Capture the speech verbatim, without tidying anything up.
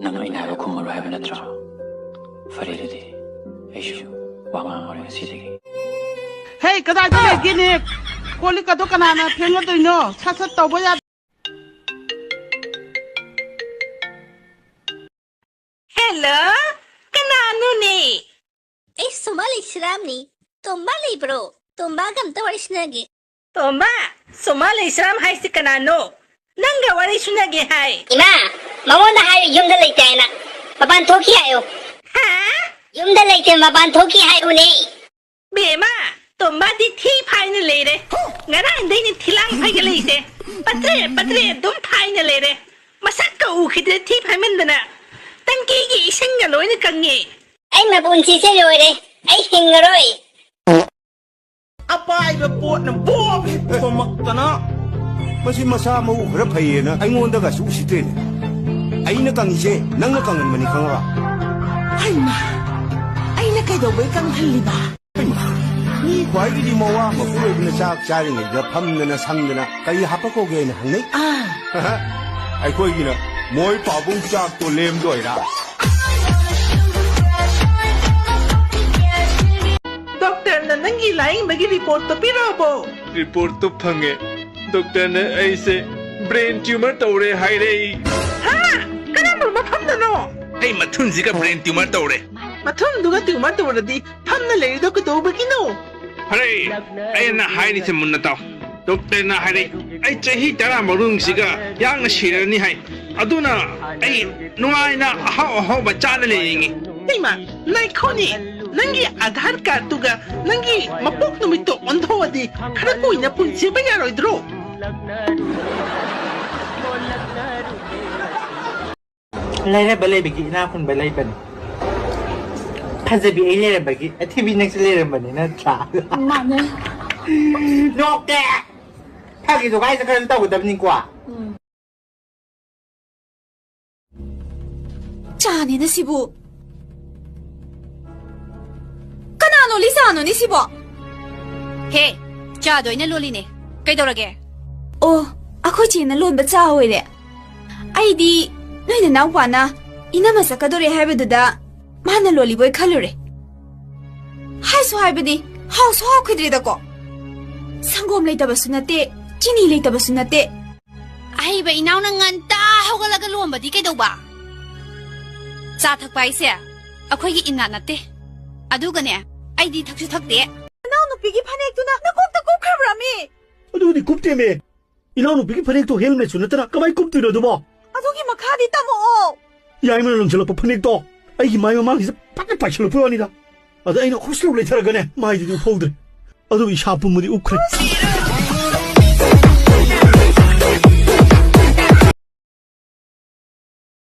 ꯅꯪ ꯑꯩꯅ ꯍꯥꯏꯕ ꯈꯨꯝꯃꯔꯣꯏ ꯍꯥꯏꯕ ꯅꯠꯇ꯭ꯔꯣ? ꯐꯔꯦ, ꯑꯗꯨꯗꯤ ꯑꯩꯁꯨ ꯋꯥ ꯉꯥꯡꯉꯔꯣꯏ ꯉꯁꯤꯗꯒꯤ꯫ ꯍꯦ, ꯀꯗꯥꯏꯗ ꯂꯩꯒꯦꯅꯦ? ꯀꯣꯜ ꯂꯤꯛꯀꯗꯣ ꯀꯅꯥꯅ ꯐꯦꯡꯒꯗꯣꯏꯅꯣ? ꯁꯠ ꯁꯠ ꯇꯧꯕ ꯌꯥ- ꯍꯦꯜꯂꯣ, ꯀꯅꯥꯅꯣꯅꯦ? ꯑꯩ ꯁꯣꯃꯥ ꯂꯩꯁꯤꯔꯥꯝꯅꯤ꯫ ꯇꯣꯝꯕ ꯂꯩꯕ꯭ꯔꯣ? ꯇꯣꯝꯕꯒ ꯑꯝꯇ ꯋꯥꯔꯤ ꯁꯥꯟꯅꯒꯦ꯫ ꯇꯣꯝꯕ, ꯁꯣꯃꯥ ꯂꯩꯁꯤꯔꯥꯝ ꯍꯥꯏꯁꯤ ꯀꯅꯥꯅꯣ? ꯅꯪꯒ ꯋꯥꯔꯤ ꯁꯨꯅꯒꯦ ꯍꯥꯏ꯫ ꯏꯃꯥ, ꯃꯉꯣꯟꯗ ꯍꯥꯏꯌꯨ ꯌꯨꯝꯗ ꯂꯩꯇꯦ ꯍꯥꯏꯅ꯫ ꯃꯄꯥꯟ ꯊꯣꯛꯈꯤ ꯍꯥꯏꯌꯨ꯫ ꯍꯥ? ꯌꯨꯝꯗ ꯂꯩꯇꯦ, ꯃꯄꯥꯟ ꯊꯣꯛꯈꯤ ꯍꯥꯏꯌꯨꯅꯦ꯫ ꯕꯦꯝꯃ, ꯇꯣꯝꯕꯗꯤ ꯊꯤ ꯐꯥꯏꯅ ꯂꯩꯔꯦ꯫ ꯉꯔꯥꯡꯗꯩꯅꯦ ꯊꯤꯂꯥꯡ ꯐꯥꯏꯒꯠꯂꯛꯏꯁꯦ꯫ ꯄꯠꯇ꯭ꯔꯦ, ꯄꯠꯇ꯭ꯔꯦ ꯑꯗꯨꯝ ꯐꯥꯏꯅ ꯂꯩꯔꯦ꯫ ꯃꯁꯛꯀ ꯎꯈꯤꯗ꯭ꯔꯦ ꯊꯤ ꯐꯥꯏꯃꯟꯗꯅ꯫ ꯇꯪꯀꯤꯒꯤ ꯏꯁꯤꯡꯒ ꯂꯣꯏꯅ ꯀꯪꯉꯦ꯫ ꯑꯩ ꯃꯄꯨꯟꯁꯤꯁꯦ ꯂꯣꯏꯔꯦ꯫ ꯑꯩ ꯍꯤꯡꯉꯔꯣꯏ꯫ ꯑꯄꯥꯏꯕ ꯄꯣꯠꯅ ꯕꯣꯝ ꯍꯦꯛ ꯊꯣꯝꯃꯛꯇꯅ꯫ ꯃꯁꯤ ꯃꯁꯥ ꯃꯎ ꯈꯔ ꯐꯩꯌꯦꯅ ꯑꯩꯉꯣꯟꯗꯒꯁꯨ ꯎꯁꯤꯠꯇ꯭ꯔꯦꯅꯦ꯫ ꯑꯩꯅ ꯀꯪꯉꯤꯁꯦ ꯅꯪꯅ ꯀꯪꯍꯟꯕꯅꯤ ꯈꯪꯉꯕ? ꯍꯩꯃꯥ, ꯑꯩꯅ ꯀꯩꯗꯧꯕꯩ ꯀꯪꯍꯜꯂꯤꯕ? ꯍꯩꯃꯥ, ꯃꯤ ꯈ꯭ꯋꯥꯏꯗꯒꯤ ꯃꯋꯥ ꯃꯄꯨꯔꯣꯏꯕꯅ ꯆꯥꯛ ꯆꯥꯔꯤꯉꯩꯗ ꯐꯝꯗꯅ ꯁꯪꯗꯅ ꯀꯔꯤ ꯍꯥꯞꯄ ꯀꯧꯒꯦ ꯍꯥꯏꯅ ꯍꯪꯅꯩ꯫ ꯑꯥ꯫ ꯑꯩꯈꯣꯏꯒꯤꯅ ꯃꯣꯏ ꯄꯥꯕꯨꯡ ꯆꯥꯛꯇꯣ ꯂꯦꯝꯗꯣꯏꯔꯥ? ꯗꯣꯛꯇꯔꯅ ꯅꯪꯒꯤ ꯂꯥꯌꯦꯡꯕꯒꯤ ꯔꯤꯄꯣꯔꯠꯇꯣ ꯄꯤꯔꯛꯑꯕꯣ? ꯔꯤꯄꯣꯔꯠꯇꯣ ꯐꯪꯉꯦ꯫ ꯗꯣꯛꯇꯔꯅ ꯑꯩꯁꯦ ꯕ꯭ꯔꯦꯟ ꯇ꯭ꯌꯨꯃꯔ ꯇꯧꯔꯦ ꯍꯥꯏꯔꯦ꯫ ꯍꯥ? ꯀꯔꯝꯕ ꯃꯐꯝꯗꯅꯣ? ꯑꯩ ꯃꯊꯨꯟꯁꯤꯒ ꯕ꯭ꯔꯦꯟ ꯇ꯭ꯌꯨꯃꯔ ꯇꯧꯔꯦ꯫ ꯃꯊꯨꯟꯗꯨꯒ ꯇ꯭ꯌꯨꯃꯔ ꯇꯧꯔꯗꯤ ꯐꯝꯅ ꯂꯩꯔꯤꯗꯣ ꯀꯩꯗꯧꯕꯒꯤꯅꯣ? ꯐꯔꯦ, ꯑꯩꯅ ꯍꯥꯏꯔꯤꯁꯦ ꯃꯨꯟꯅ ꯇꯥꯎ꯫ ꯗꯣꯛꯇꯔꯅ ꯍꯥꯏꯔꯦ, ꯑꯩ ꯆꯍꯤ ꯇꯔꯥ ꯃꯅꯨꯡꯁꯤꯒ ꯌꯥꯡꯅ ꯁꯤꯔꯅꯤ ꯍꯥꯏ꯫ ꯑꯗꯨꯅ ꯑꯩ ꯅꯨꯡꯉꯥꯏꯅ ꯑꯍꯥꯎ ꯑꯍꯥꯎꯕ ꯆꯥꯅ ꯂꯩꯅꯤꯡꯉꯤ꯫ ꯏꯃꯥ, ꯉꯥꯏꯈꯣꯅꯦ, ꯅꯪꯒꯤ ꯑꯙꯥꯔ ꯀꯥꯔꯗꯇꯨꯒ ꯅꯪꯒꯤ ꯃꯄꯣꯛ ꯅꯨꯃꯤꯠꯇꯣ ꯑꯣꯟꯊꯣꯛꯑꯗꯤ ꯈꯔ ꯀꯨꯏꯅ ꯄꯨꯟꯁꯤꯕ ꯌꯥꯔꯣꯏꯗ꯭ꯔꯣ? ꯂꯥꯏꯔꯕ ꯂꯩꯕꯒꯤ ꯏꯅꯥꯛ ꯈꯨꯟꯕ ꯂꯩꯕꯅꯤ꯫ ꯐꯖꯕꯤ ꯑꯩ ꯂꯩꯔꯝꯕꯒꯤ ꯑꯊꯤꯕꯤ ꯅꯪꯁꯨ ꯂꯩꯔꯝꯕꯅꯤ ꯅꯠꯇ꯭ꯔꯥ? ꯃꯥꯅꯦ꯫ ꯅꯣꯛꯇꯦ꯫ ꯐꯥꯒꯤꯗꯣ ꯀꯥꯏꯗ ꯀꯔꯝ ꯇꯧꯒꯗꯕꯅꯤꯀꯣ? ꯎꯝ꯫ ꯆꯥꯅꯤꯅ ꯁꯤꯕꯨ꯫ ꯀꯅꯥꯅꯣ ꯂꯤꯁꯥꯅꯣꯅꯦ ꯁꯤꯕꯣ? ꯍꯦ, ꯆꯥꯗꯣ ꯑꯩꯅ ꯂꯣꯜꯂꯤꯅꯦ꯫ ꯀꯩꯗꯧꯔꯒꯦ? ꯑꯣ, ꯑꯩꯈꯣꯏ ꯆꯦꯅ ꯂꯣꯟꯕ ꯆꯥ ꯑꯣꯏꯔꯦ꯫ ꯑꯩꯗꯤ ꯅꯣꯏ ꯅꯅꯥꯎꯄꯥꯅ ꯏꯅꯝꯃ ꯆꯠꯀꯗꯣꯔꯦ ꯍꯥꯏꯕꯗꯨꯗ ꯃꯥꯅ ꯂꯣꯜꯂꯤꯕꯣꯏ ꯈꯜꯂꯨꯔꯦ꯫ ꯍꯥꯏꯁꯨ ꯍꯥꯏꯕꯅꯤ, ꯍꯥꯎꯁꯨ ꯍꯥꯎꯈꯤꯗ꯭ꯔꯦꯗꯀꯣ꯫ ꯁꯪꯒꯣꯝ ꯂꯩꯇꯕꯁꯨ ꯅꯠꯇꯦ, ꯆꯤꯅꯤ ꯂꯩꯇꯕꯁꯨ ꯅꯠꯇꯦ꯫ ꯑꯍꯩꯕ ꯏꯅꯥꯎꯅ ꯉꯟꯇꯥ ꯍꯧꯒꯠꯂꯒ ꯂꯣꯟꯕꯗꯤ ꯀꯩꯗꯧꯕ? ꯆꯥ ꯊꯛꯄ ꯍꯥꯏꯁꯦ ꯑꯩꯈꯣꯏꯒꯤ ꯏꯅꯥꯠ ꯅꯠꯇꯦ꯫ ꯑꯗꯨꯒꯅꯦ, ꯑꯩꯗꯤ ꯊꯛꯁꯨ ꯊꯛꯇꯦ꯫ ꯅꯅꯥꯎꯅꯨꯄꯤꯒꯤ ꯐꯅꯦꯛꯇꯨꯅ ꯅꯀꯣꯛꯇ ꯀꯨꯞꯈ꯭ꯔꯕ꯭ꯔꯥꯃꯤ? ꯑꯗꯨꯗꯤ ꯀꯨꯞꯇꯦꯃꯦ꯫ ꯏꯅꯥꯎꯅꯨꯄꯤꯒꯤ ꯐꯅꯦꯛꯇꯣ ꯍꯦꯜꯃꯦꯠꯁꯨ ꯅꯠꯇꯅ ꯀꯃꯥꯏ ꯀꯨꯞꯇꯣꯏꯅꯣ ꯑꯗꯨꯕꯣ? ꯑꯗꯨꯒꯤ ꯃꯈꯥꯗꯤ ꯇꯝꯃꯛꯑꯣ꯫ ꯌꯥꯏꯃꯅ ꯂꯪꯁꯤꯜꯂꯛꯄ ꯐꯅꯦꯛꯇꯣ ꯑꯩꯒꯤ ꯃꯥꯏ ꯃꯃꯥꯡꯁꯤꯗ ꯐꯠ ꯄꯥꯏꯁꯤꯜꯂꯛꯄ ꯋꯥꯅꯤꯗ꯫ ꯑꯗ ꯑꯩꯅ ꯍꯨꯁꯂꯨ ꯂꯩꯊꯔꯒꯅꯦ, ꯃꯥꯏꯗꯨꯗꯤ ꯎꯐꯧꯗ꯭ꯔꯦ꯫ ꯑꯗꯨꯒ ꯏꯁꯥ ꯄꯨꯝꯕꯗꯤ ꯎꯞꯈ꯭ꯔꯦ꯫